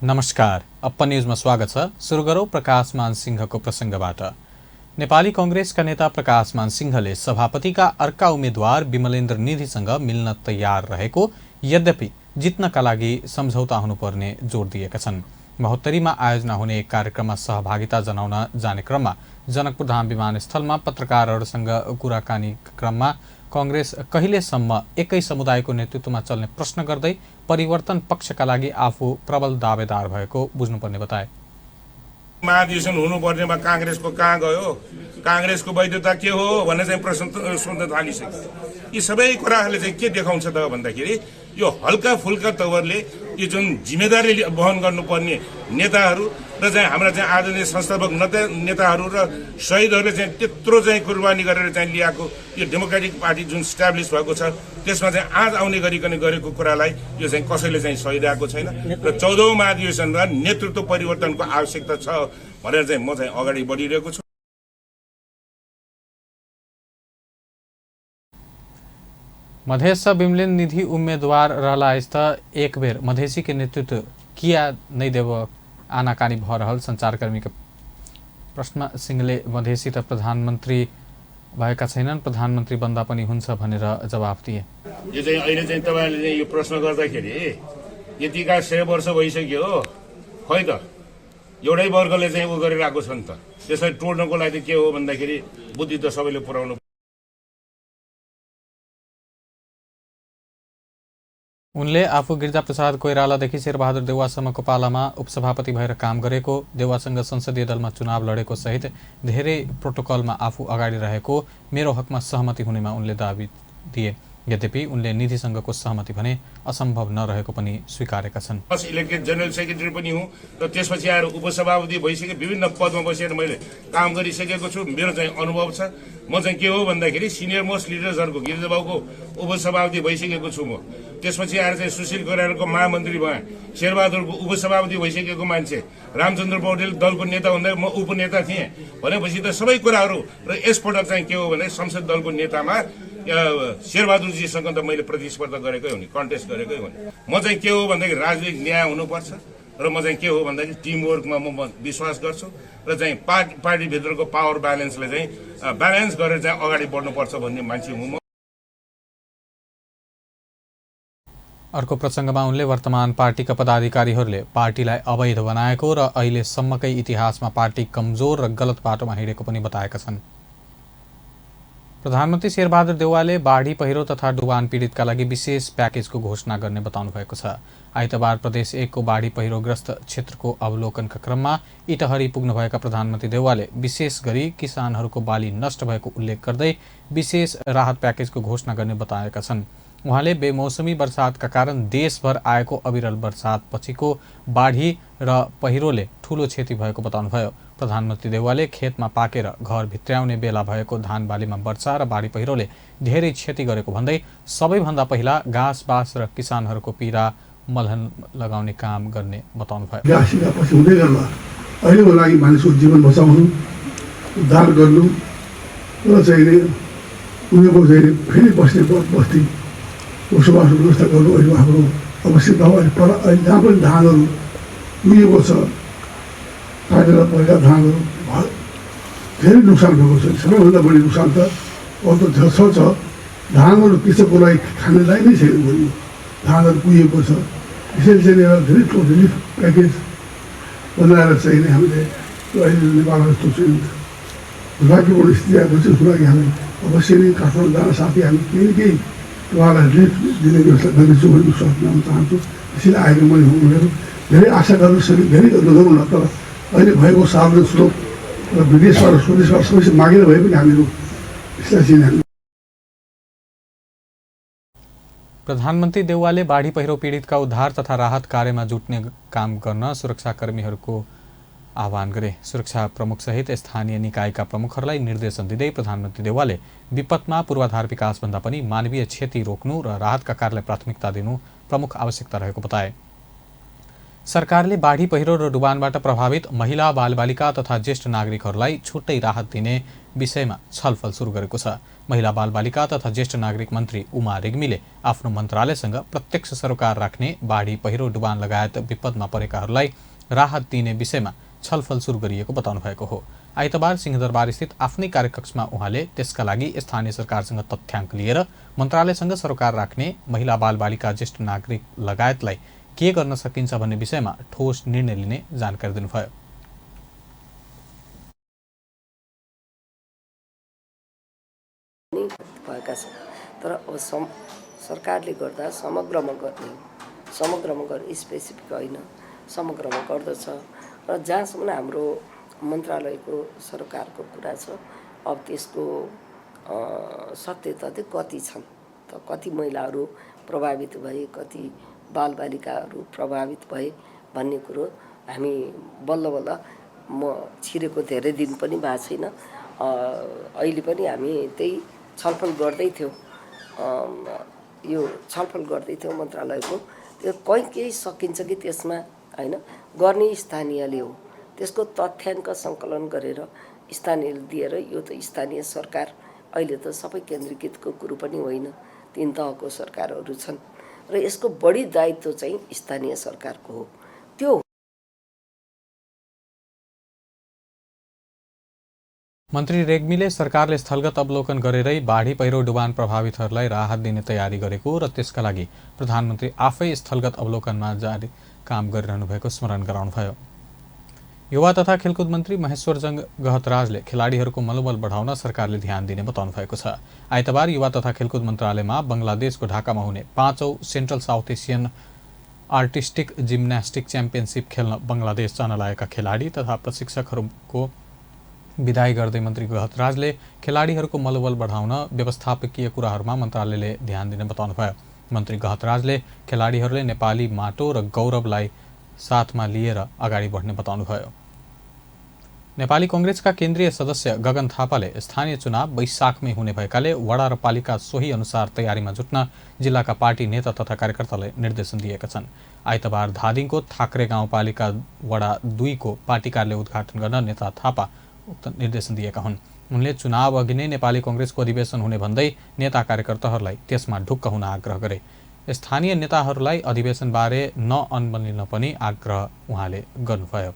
नमस्कार, अपन न्यूजमा स्वागत छ। सुरु गरौँ प्रकाशमान सिंहको प्रसङ्गबाट। नेपाली कांग्रेसका नेता प्रकाशमान सिंहले सभापतिका अर्का उम्मेद्वार विमलेन्द्र निधिसँग मिल्न तयार रहेको, यद्यपि जित्नका लागि सम्झौता हुनुपर्ने जोड दिएका छन्। महोत्तरीमा आयोजना हुने एक कार्यक्रममा सहभागिता जनाउन जाने क्रममा जनकपुरधाम विमानस्थलमा पत्रकारहरूसँग कुराकानीका क्रममा कांग्रेस कहिलेसम्म एकै समुदायको नेतृत्वमा चल्ने प्रश्न गर्दै परिवर्तन पक्षका लागि आफू प्रबल दावेदार भएको बुझ्नुपर्ने बताए। महाधिवेशन हुनुपर्नेमा कांग्रेसको कहाँ गयो, कांग्रेसको वैधता के हो भन्ने चाहिँ प्रश्न सोध्न थालिसक्यो। यी सबै कुराहरूले चाहिँ के देखाउँछ त भन्दाखेरि यो हल्का फुल्का तवरले यो जुन जिम्मेदारी वहन गर्नुपर्ने नेताहरू र चाहिँ हाम्रा चाहिँ आदरणीय संस्थापक नेताहरू र शहीदहरूले चाहिँ त्यत्रो चाहिँ कुर्बानी गरेर चाहिँ ल्याएको यो डेमोक्रेटिक पार्टी जुन स्ट्याब्लिस भएको छ त्यसमा चाहिँ आज आउने गरिकन गरेको कुरालाई यो चाहिँ कसैले चाहिँ सहिरहेको छैन र 14औं महाधिवेशनमा नेतृत्व परिवर्तनको आवश्यकता छ भनेर चाहिँ म चाहिँ अगाडि बढिरहेको छु। मधेस विमलेन्द्र निधि उम्मेद्वार रहला त एक बेर मधेसी के नेतृत्व किया नहीं देव आनाकानी भ रहल संचारकर्मी के प्रश्न सिंहले मधेसी त प्रधानमन्त्री भएका छैनन्, प्रधानमन्त्री बन्दा पनि हुन्छ भनेर जवाफ दिए। यो चाहिँ अहिले चाहिँ तपाईहरुले चाहिँ यो प्रश्न गर्दाखेरि यतिका 100 वर्ष भइसक्यो खै त एउटै वर्गले चाहिँ उ गरिरहेको छ नि त। त्यसलाई टोड्नको लागि के हो भन्दाखेरि बुद्धि त सबैले पुर्याउनु। उनले आफू गिरिजाप्रसाद कोइरालादेखि शेरबहादुर देउवासम्मको पालामा उपसभापति भएर काम गरेको, देउवासँग संसदीय दलमा चुनाव लडेको सहित धेरै प्रोटोकलमा आफू अगाडि रहेको मेरो हकमा सहमति हुनेमा उनले दाबी दिए। यद्यपि उनले निधिसँगको सहमति भने असम्भव नरहेको पनि स्वीकारेका छन्। इलेक्टेड जनरल सेक्रेटरी पनि हुँ र त्यसपछि आएर उपसभापति भइसके विभिन्न पदमा बसेर मैले काम गरिसकेको छु। मेरो चाहिँ अनुभव छ। म चाहिँ के हो भन्दाखेरि सिनियर मोस्ट लिडर्सहरूको गिरिजाबाबुको उपसभापति भइसकेको छु। म त्यसपछि आएर चाहिँ सुशील कोइरालाको महामन्त्री भएँ, शेरबहादुरको उपसभापति भइसकेको मान्छे, रामचन्द्र पौडेल दलको नेता हुँदा म उपनेता थिएँ भनेपछि त सबै कुराहरू र यसपटक चाहिँ के हो भने संसद दलको नेतामा शेरबहादुरजीसँग त मैले प्रतिस्पर्धा गरेकै हो नि, कन्टेस्ट गरेकै हो नि। म चाहिँ के हो भन्दाखेरि राजनीतिक न्याय हुनुपर्छ र म चाहिँ के हो भन्दाखेरि टिमवर्कमा म विश्वास गर्छु र चाहिँ पार्टीभित्रको पावर ब्यालेन्सले चाहिँ ब्यालेन्स गरेर चाहिँ अगाडि बढ्नुपर्छ भन्ने मान्छे हुँ म। अर्को प्रसङ्गमा उनले वर्तमान पार्टीका पदाधिकारीहरूले पार्टीलाई अवैध बनाएको र अहिलेसम्मकै इतिहासमा पार्टी कमजोर र गलत बाटोमा हिँडेको पनि बताएका छन्। प्रधानमन्त्री शेरबहादुर देउवाले बाढी पहिरो तथा डुबान पीडितका लागि विशेष प्याकेजको घोषणा गर्ने बताउनु भएको छ। आइतबार प्रदेश 1 को बाढी पहिरोग्रस्त क्षेत्रको अवलोकनका क्रममा इटहरी पुग्नुभएका प्रधानमन्त्री देउवाले विशेष गरी किसानहरूको बाली नष्ट भएको उल्लेख गर्दै विशेष राहत प्याकेजको घोषणा गर्ने बताएका छन्। उहाँले बेमौसमी वर्षातका कारण देशभर आएको अविरल वर्षात पछिको बाढी र पहिरोले ठूलो क्षति भएको बताउनुभयो। प्रधानमन्त्री देउवाले खेतमा पाकेर घर भित्र्याउने बेला भएको धान बालीमा वर्षा र बाढी पहिरोले धेरै क्षति गरेको भन्दै सबैभन्दा पहिला घाँस बास र किसानहरूको पीडा मलहन लगाउने काम गर्ने बताउनुभयो। अहिलेको लागि मानिसको जीवन बचाउनु, उद्धार गर्नु र चाहिँ उनीहरूको चाहिँ फेरि बस्ने बस्ती बसोबास व्यवस्था गर्नु अहिले हाम्रो आवश्यकता हो। अहिले जहाँ पनि धानहरू उहिएको छ, काटेर पहिला धानहरू धेरै नोक्सान भएको छ। सबैभन्दा बढी नोक्सान त छ धानहरू कृषकको लागि खानेलाई नै छैन। बढी धानहरू कुहिएको छ। यसरी चाहिँ धेरै ठुलो रिलिफ प्याकेज बनाएर चाहिँ हामीले अहिले नेपालमा यस्तो चाहिँ दुर्भाग्यपूर्ण स्थिति आएको छ। उसको लागि हामी अवश्य नै काठमाडौँ जान साथै हामी केही न केही उहाँलाई रिलिफ दिने व्यवस्था गर्नेछु भन्ने विश्वास गर्न चाहन्छु। त्यसैले आएको मैले उनीहरू धेरै आशा गर्न सके धेरै गरौँ न, तर अहिले भएको सार्वजनिक स्रोत र विदेशबाट स्वदेशबाट सबैसँग मागेर भए पनि हामीहरू यसलाई चाहिँ। प्रधानमन्त्री देउवाले बाढी पहिरो पीडितका उद्धार तथा राहत कार्यमा जुट्ने काम गर्न सुरक्षाकर्मीहरूको आह्वान गरे। सुरक्षा प्रमुख सहित स्थानीय निकायका प्रमुखहरूलाई निर्देशन दिँदै प्रधानमन्त्री देउवाले विपदमा पूर्वाधार विकासभन्दा पनि मानवीय क्षति रोक्नु र राहतका कार्यलाई प्राथमिकता दिनु प्रमुख आवश्यकता रहेको बताए। सरकारले बाढी पहिरो र डुबानबाट प्रभावित महिला बालबालिका तथा ज्येष्ठ नागरिकहरूलाई छुट्टै राहत दिने विषयमा छलफल सुरु गरेको छ। महिला बालबालिका तथा ज्येष्ठ नागरिक मन्त्री उमा रेग्मीले आफ्नो मन्त्रालयसँग प्रत्यक्ष सरोकार राख्ने बाढी पहिरो डुबान लगायत विपदमा परेकाहरूलाई राहत दिने विषयमा छलफल सुरु गरिएको बताउनु भएको हो। आइतबार सिंहदरबार स्थित आफ्नै कार्यकक्षमा उहाँले त्यसका लागि स्थानीय सरकारसँग तथ्याङ्क लिएर मन्त्रालयसँग सरोकार राख्ने महिला बालबालिका ज्येष्ठ नागरिक लगायतलाई के गर्न सकिन्छ भन्ने विषयमा ठोस निर्णय लिने जानकारी दिनुभयो। भएका छन् तर अब सरकारले गर्दा समग्रमा गर्ने स्पेसिफिक होइन, समग्रमा गर्दछ र जहाँसम्म हाम्रो मन्त्रालयको सरकारको कुरा छ अब त्यसको सत्य तथ्य कति छन् त कति महिलाहरू प्रभावित भए, कति बालबालिकाहरू प्रभावित भए भन्ने कुरो हामी बल्ल बल्ल म छिरेको धेरै दिन पनि भएको छैन, अहिले पनि हामी त्यही छलफल गर्दै थियौँ, यो छलफल गर्दै थियौँ मन्त्रालयको। त्यो केही सकिन्छ कि त्यसमा होइन, गर्ने स्थानीयले हो, त्यसको तथ्याङ्क सङ्कलन गरेर स्थानीयले दिएर यो त स्थानीय सरकार अहिले त सबै केन्द्रीकृतको कुरो पनि होइन, 3 तहको सरकारहरू छन् र यसको बढी दायित्व चाहिँ स्थानीय सरकारको हो। त्यो मन्त्री रेग्मीले सरकारले स्थलगत अवलोकन गरेरै बाढी पहिरो डुबान प्रभावितहरूलाई राहत दिने तयारी गरेको र त्यसका लागि प्रधानमन्त्री आफै स्थलगत अवलोकनमा जारी काम गरिरहनु भएको स्मरण गराउनुभयो। युवा तथा खेलकुद मन्त्री महेश्वरजंग गहतराजले खेलाडीहरूको मनोबल बढाउन सरकारले ध्यान दिने बताउनु भएको छ। आइतबार युवा तथा खेलकुद मन्त्रालयमा बङ्गलादेशको ढाकामा हुने 5औं central south Asian artistic gymnastic championship खेल्न बङ्गलादेश जान लागेका खेलाडी तथा प्रशिक्षकहरूको विदाई गर्दै मन्त्री गहतराजले खेलाडीहरूको मनोबल बढाउन व्यवस्थापकीय कुराहरूमा मन्त्रालयले ध्यान दिने बताउनुभयो। मन्त्री गहतराजले खेलाडीहरूले नेपाली माटो र गौरवलाई साथमा लिएर अगाडि बढ्ने बताउनुभयो। नेपाली कांग्रेसका केन्द्रीय सदस्य गगन थापाले स्थानीय चुनाव वैशाखमै हुने भएकाले वडा र पालिका सोही अनुसार तयारीमा जुट्न जिल्लाका पार्टी नेता तथा कार्यकर्तालाई निर्देशन दिएका छन्। आइतबार धादिङको थाक्रे गाउँपालिका वडा 2 को पार्टी कार्यालय उद्घाटन गर्न नेता थापा उक्त निर्देशन दिएका हुन्। उनले चुनाव अघि नै नेपाली कांग्रेसको अधिवेशन हुने भन्दै नेता कार्यकर्ताहरूलाई त्यसमा ढुक्क हुन आग्रह गरे। स्थानीय नेताहरूलाई अधिवेशनबारे नअनबनिन पनि आग्रह उहाँले गर्नुभयो।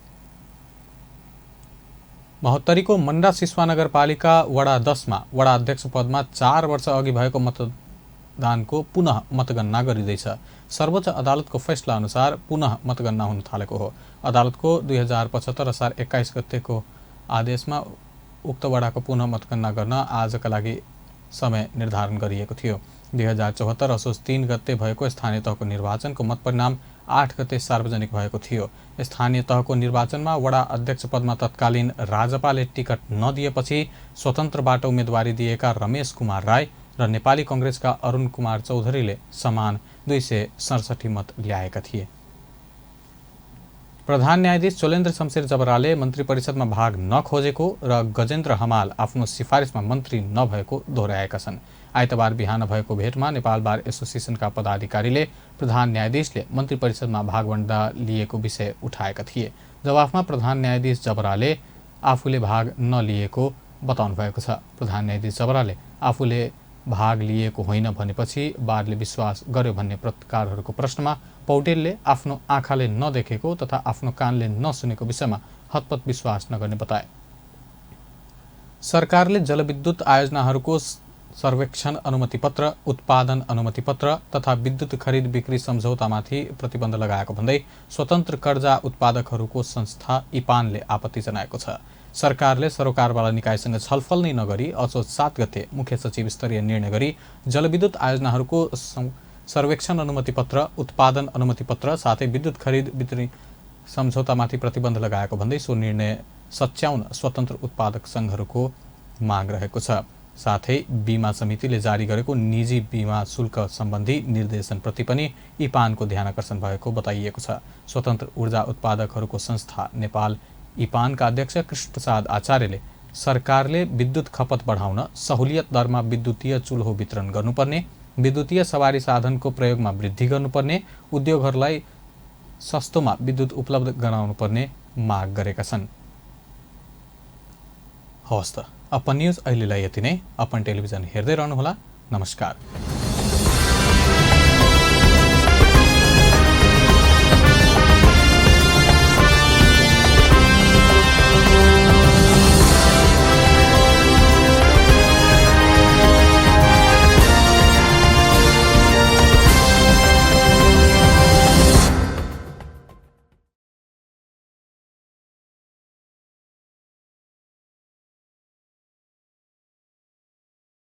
महोत्तरीको मन्डा सिस्वा नगरपालिका वडा 10 मा वडा अध्यक्ष पदमा 4 वर्ष अघि भएको मतदानको पुनः मतगणना गरिँदैछ। सर्वोच्च अदालतको फैसला अनुसार पुनः मतगणना हुन थालेको हो। अदालतको 2075 असार 21 गतेको आदेशमा उक्त वडाको पुनः मतगणना गर्न आजका लागि समय निर्धारण गरिएको थियो। 2074 असोज 3 गते भएको स्थानीय तहको निर्वाचनको मतपरिणाम 8 गते सार्वजनिक भएको थियो। स्थानीय तहको निर्वाचनमा वडा अध्यक्ष पदमा तत्कालीन राजपाले टिकट नदिएपछि स्वतन्त्रबाट उम्मेदवारी दिएका रमेश कुमार राय र नेपाली कांग्रेसका अरुण कुमार चौधरीले समान 267 मत ल्याएका थिए। प्रधान न्यायाधीश चोलेन्द्र शमशेर जबराले मन्त्री परिषदमा भाग नखोजेको र गजेन्द्र हमाल आफ्नो सिफारिसमा मन्त्री नभएको दोहोर्याएका छन्। आइतबार बिहान भएको भेटमा नेपाल बार एसोसिएसनका पदाधिकारीले प्रधान न्यायाधीशले मन्त्री परिषदमा भागवण्डा लिएको विषय उठाएका थिए। जवाफमा प्रधान न्यायाधीश जबराले आफूले भाग नलिएको बताउनु भएको छ। प्रधान न्यायाधीश जबराले आफूले भाग लिएको होइन भनेपछि बारले विश्वास गर्यो भन्ने पत्रकारहरूको प्रश्नमा पौडेलले आफ्नो आँखाले नदेखेको तथा आफ्नो कानले नसुनेको विषयमा हतपत विश्वास नगर्ने बताए। सरकारले जलविद्युत आयोजनाहरूको सर्वेक्षण अनुमति पत्र, उत्पादन अनुमति पत्र तथा विद्युत खरिद बिक्री सम्झौतामाथि प्रतिबन्ध लगाएको भन्दै स्वतन्त्र कर्जा उत्पादकहरूको संस्था इपानले आपत्ति जनाएको छ। सरकारले सरोकारवाला निकायसँग छलफल नै नगरी असोज 7 गते मुख्य सचिव स्तरीय निर्णय गरी जलविद्युत आयोजनाहरूको सर्वेक्षण अनुमति पत्र, उत्पादन अनुमति पत्र साथै विद्युत खरिद बिक्री सम्झौतामाथि प्रतिबन्ध लगाएको भन्दै सो निर्णय सच्याउन स्वतन्त्र उत्पादक संघहरूको माग रहेको छ। साथै बीमा समितिले जारी गरेको निजी बीमा शुल्क सम्बन्धी निर्देशनप्रति पनि इपानको ध्यानकर्षण भएको बताइएको छ। स्वतन्त्र ऊर्जा उत्पादकहरूको संस्था नेपाल इपानका अध्यक्ष कृष्णप्रसाद आचार्यले सरकारले विद्युत खपत बढाउन सहुलियत दरमा विद्युतीय चुल्हो वितरण गर्नुपर्ने, विद्युतीय सवारी साधनको प्रयोगमा वृद्धि गर्नुपर्ने, उद्योगहरूलाई सस्तोमा विद्युत उपलब्ध गराउनुपर्ने माग गरेका छन्। हवस् त, अपन न्युज अहिलेलाई यति नै। अपन टेलिभिजन हेर्दै रहनुहोला। नमस्कार।